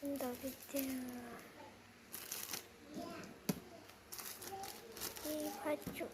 Ntau tiag tiag. Ib phab tsum.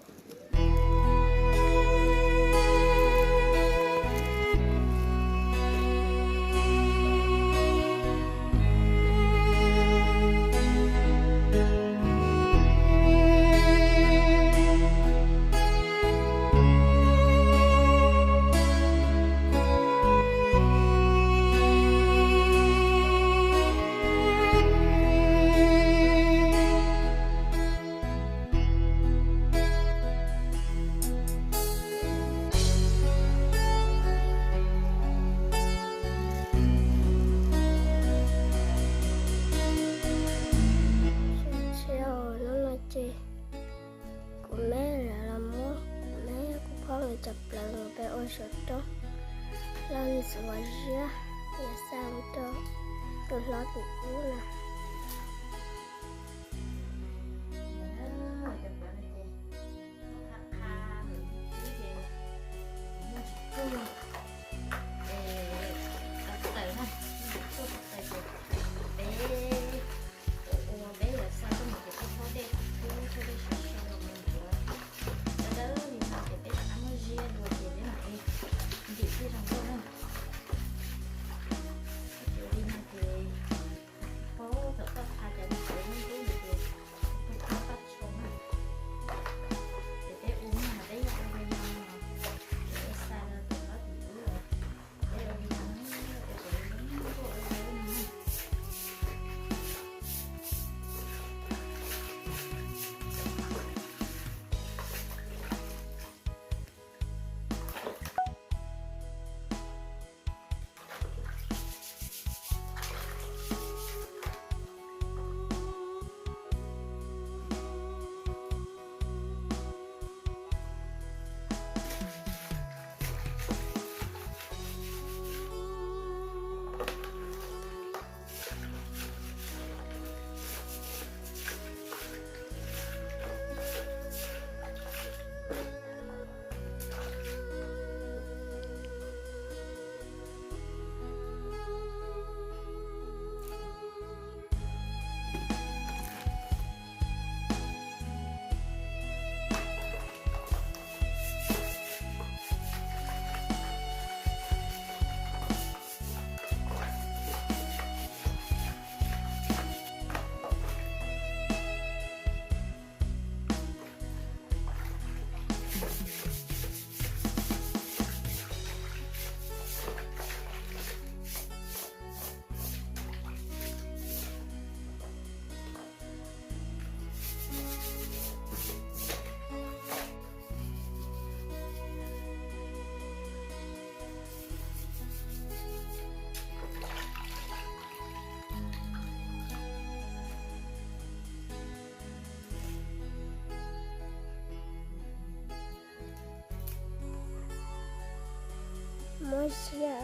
Hnub no ces kuv me lawv los muab kuv me kuv phob mus cov plaws mus pem ua saum roob, los ntxuav ziab, yuav xa mus rau tus hlob tim ub na. Peb ua peb yuav xa tuaj mus ces tuaj thaub dej, thaub dej sov sov los mus ntxuav dawb dawb li no ces peb rov qab muab ziab dua ces peb mam li ntim thiaj zoo nkauj na. Ces li no ces paub thaum toj qha cov me txawv ntub ntub ces toj qha toj tshoo na. Ces peb ua mas peb yog ua li no, ces ua xa rau tus hlob tim ub los peb ua li no, ua li no. Muab sia.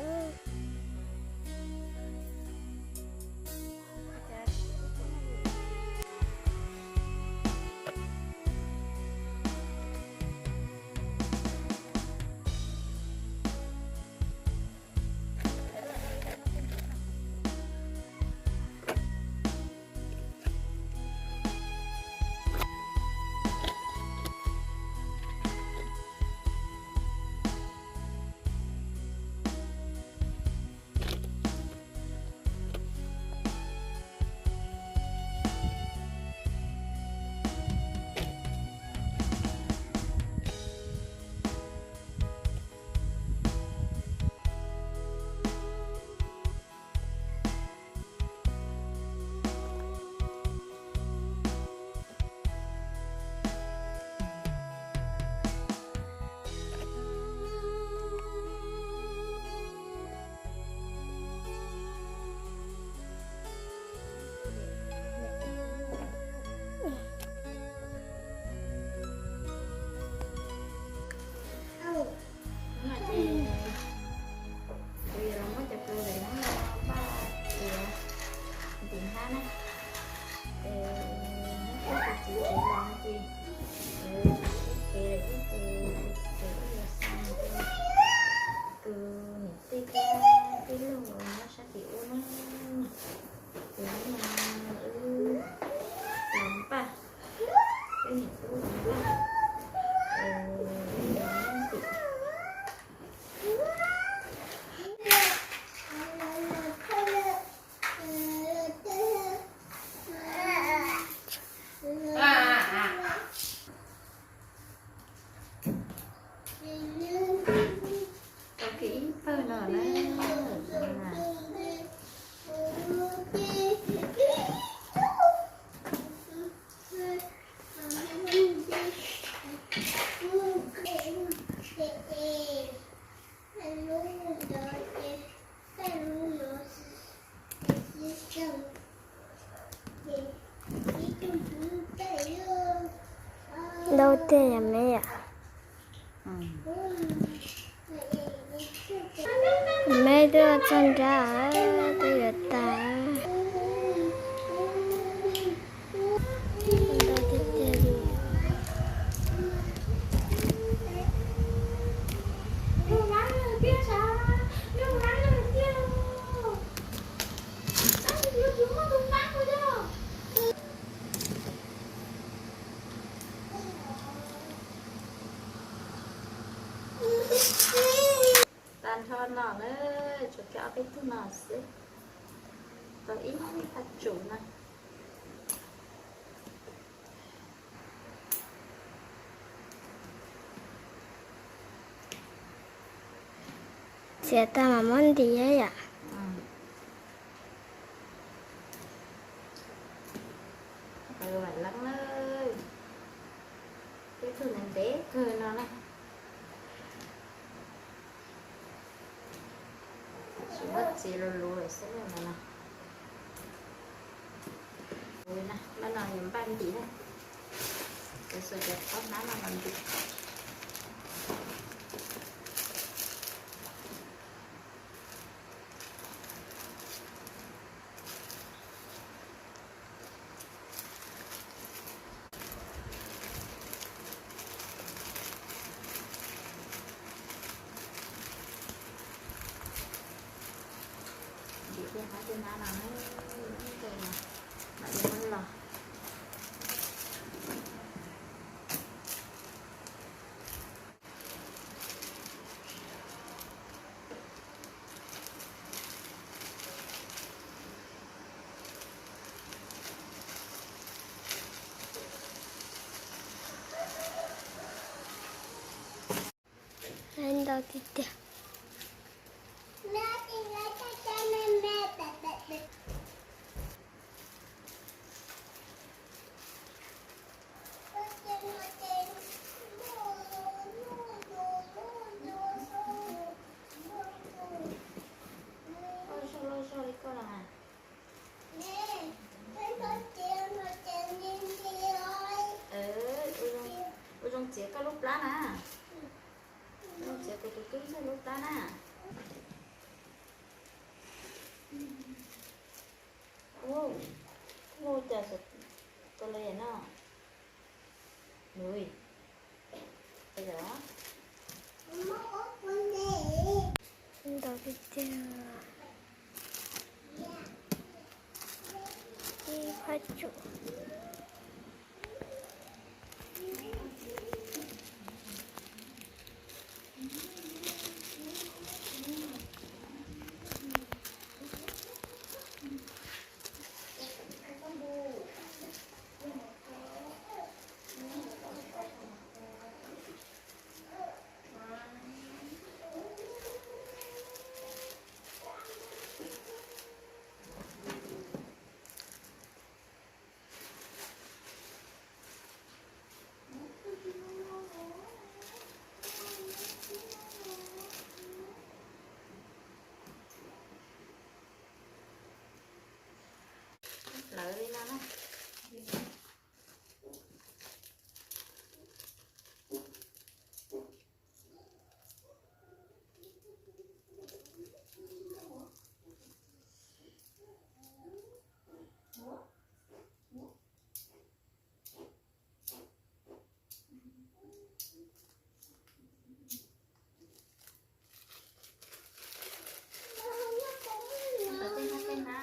Ces hnub no wb los npaj, wb niam tub los npaj, wb los npaj tim. Tau kiag ib pawg no na. Ntau tiag yom me yom. Me twb txog nrab, twb yuav tag. Ntau tiag tiag li. Tag nrho no na, tshuav kiag ob peb tug no xwb. Tau ib phab tsum no. Txiav tag mas muab ntim yom. Vam leeb na, peb tug ntev ntev kawg no na. Tsis muab txiav luv luv lawm xwb no na. Ua no yuav npaj ntim na, yuav xuas cov pob hnab no los ntim. Ntim tej hnab tej hnab no, mam li muab los. Ntau tiag tiag. Koj zog loj zog li koj los mas. Ua zoo txiav koj lub plab na. Ua zoo txiav kuv tus tub ntxawg lub plab na. Ua cas tus los yam no. Ui, ntau tiag tiag. Ib phab tsum. Lawv li no na. Tej hnab tej hnab na.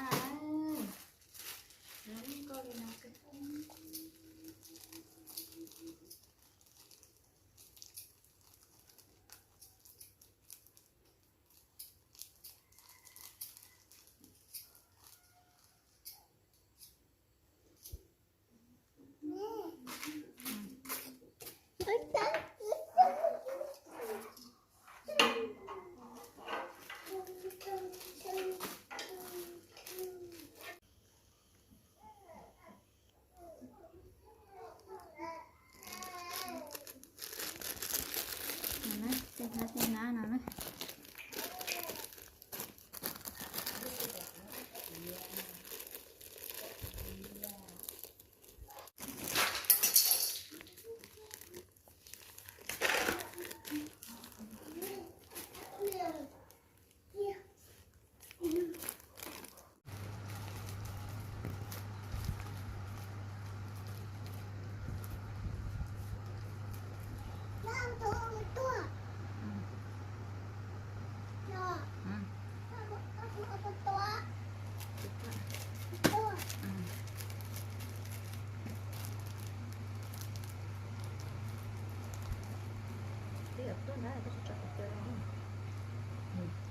Ntawd koj tso kuv cua,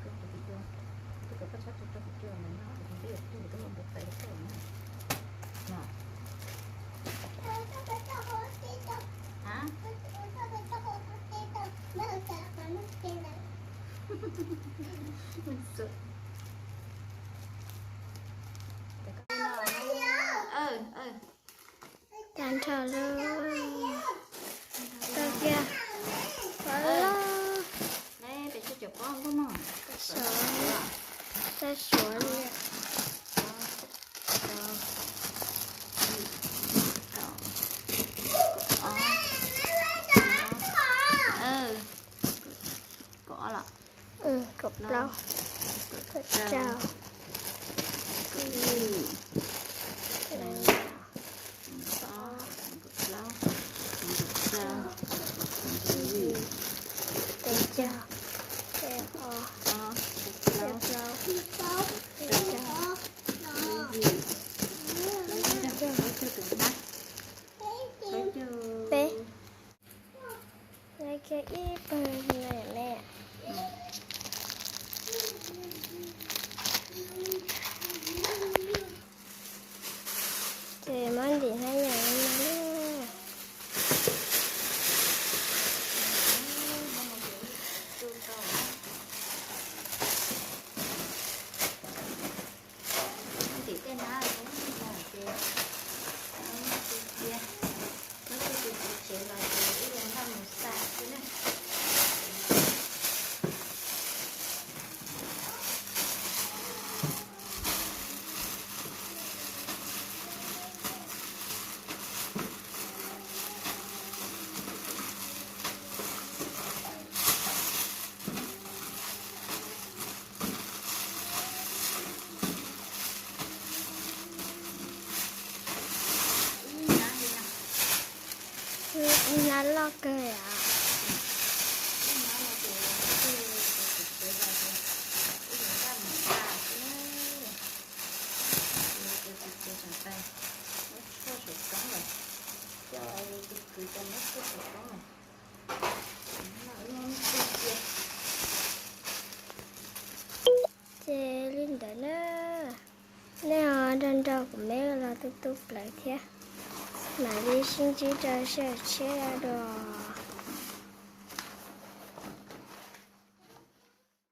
koj tso kuv cua, koj tso koj tshab tso kuv cua no, kuv twb yuav pub kuv tub ua npua tais rau koj na. Tag nrho lawm. Tau kiag. Peb cov pob, suav li. Kaum plaub, kaum rau, kaum yim, kaum plaub, kaum rau, kaum yim, kaum caug, kaum ob, kaum plaub, kaum caug, kaum yim, kaum cuaj, kaum peb. Lawv kiag ib pawg no me. Ces muab ntim hnab yam li no na. Ntim tej hnab no ces cia, muab tej tus txiv tsev los ces wb yuav noj mus xaws xwb na. Hnab loj kawg os. Ces li ntawd na, nej ho nrog nrog kuv me los tu tu plaws thiab, mam li sib ntsib rau sij hawm tshiab dua.